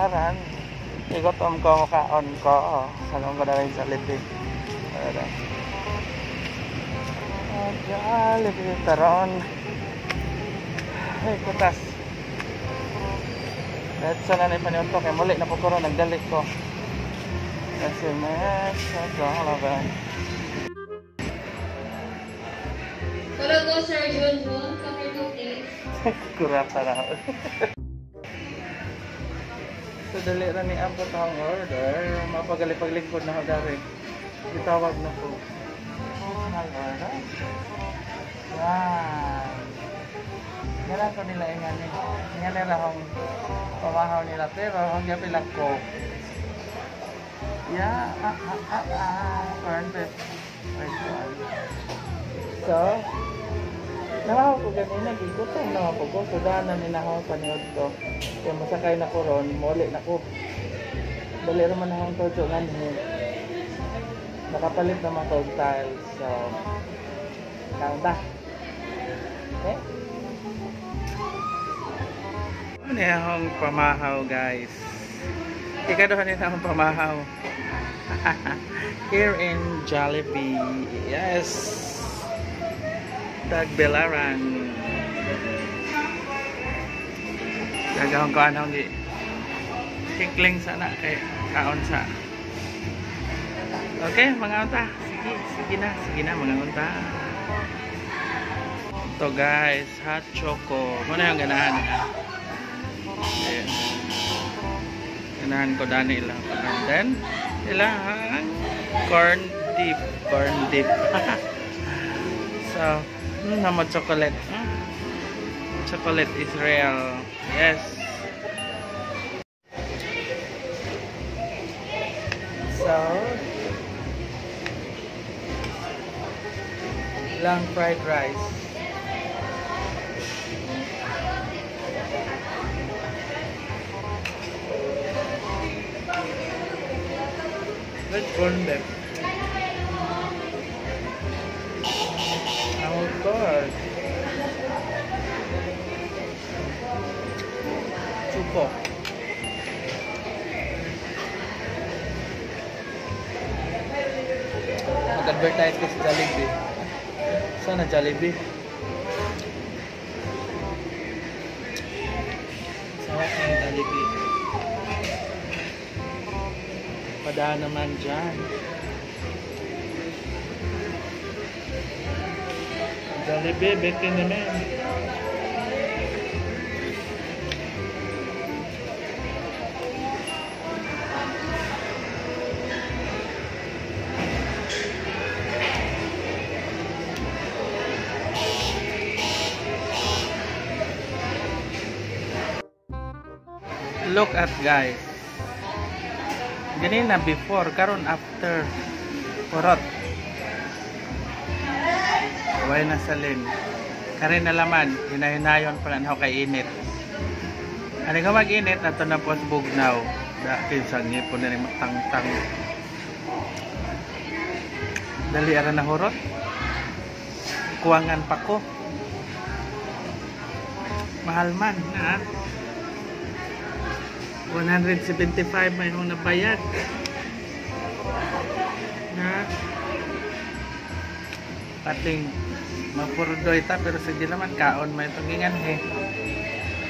Tagbilaran. Igutom ko, kaon ko. Salong ko na rin sa Jollibee. Wala. Oh, Jollibee taron. Ay, kutas. Let's na ni paniod ko kay muli na po ko ron, nagdali ko. Kasi may sa Jollibee. Hello ko, Sir Junjun. Come here to please. Kurata na ako. So, dali ra ni ang ang order. Mapagali paglingkod na ko dari. Gitawag na ko. My order. Wow. Nga ko nila ingani. Nga nila akong pamahaw nila. Pero ang gapil ko. Yeah. Corn beef. Wait, so, nahaw ko ganina, gigutom na ako ko. So, daan na ninahaw paniod ko. Kaya masakay na ko ron, muli na ko. Dali raman akong tojo nga niyo. Nakapalit naman ko og tiles. So, kaon ta. Okay? Ano akong pamahaw, guys? Ikaduhan nila akong pamahaw. Here in Jollibee. Yes! Tagbilaran. Gagawin ko anong di kikling sana kay kaon sa. Okay, mga unta. Sige, sige na, sige na mga unta. Ito guys, hot choco. Muna yung ganahan. Ayan. Ganahan ko dani ilang. And then, ilang corn dip. Corn dip. So, namo chocolate. Chocolate is real. Yes. So, ilang fried rice. Let's corn beef. Oh God. Supo. Mag-advertise ko sa Jollibee. Sana Jollibee. Sarap ng Jollibee. Padaan naman dyan. Jollibee, beke naman. Look at guys. Ganina before, karon after. Kurot. Way na salin. Karin na laman, hinahinayon pa na ako kay init. Ano ka mag-init, ato na po sa bugnaw. Dahil sa ngipon na rin matangtang. Dali ara na hurot. Kuwangan pa ko. Mahal man, ha? 175 may hong nabayad. Na pating mapurdoy ta pero sa di naman kaon may tungingan he.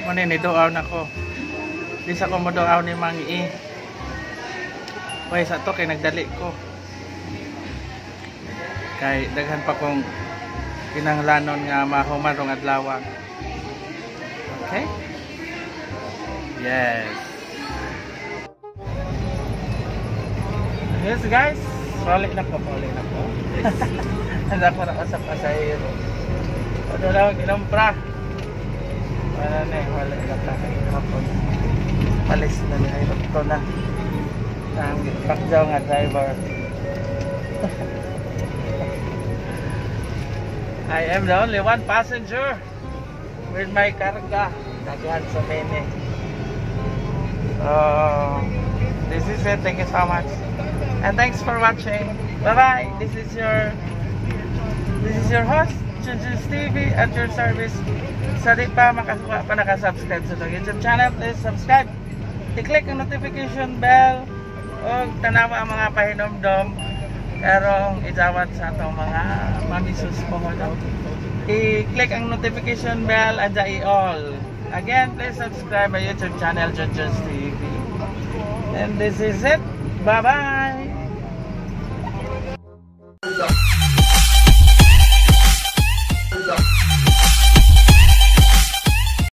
Mo ni doaw nako. Di sa ko modoaw ni Mang I. Way sa to kay nagdali ko. Kay daghan pa kong kinahanglanon nga mahuman rong adlaw. Okay? Yes. Yes guys, balik na po, balik na po. Handa ko na sa pasahero. Wala na akong kinumpra. Wala na eh, wala na ta. Hapon. Palis na nila, ito na. Ang pakjaw nga driver. I am the only one passenger with my karga. Daghan sa many. So, this is it. Thank you so much. And thanks for watching. Bye bye. This is your host, Junjun's TV at your service. Sa di pa makasubscribe sa itong YouTube channel, please subscribe. I-click ang notification bell o tanawa ang mga pahinomdom karong idawat sa atong mga mamisus po, no? I-click ang notification bell and i-all. Again, please subscribe my YouTube channel, Junjun's TV. And this is it. Bye-bye!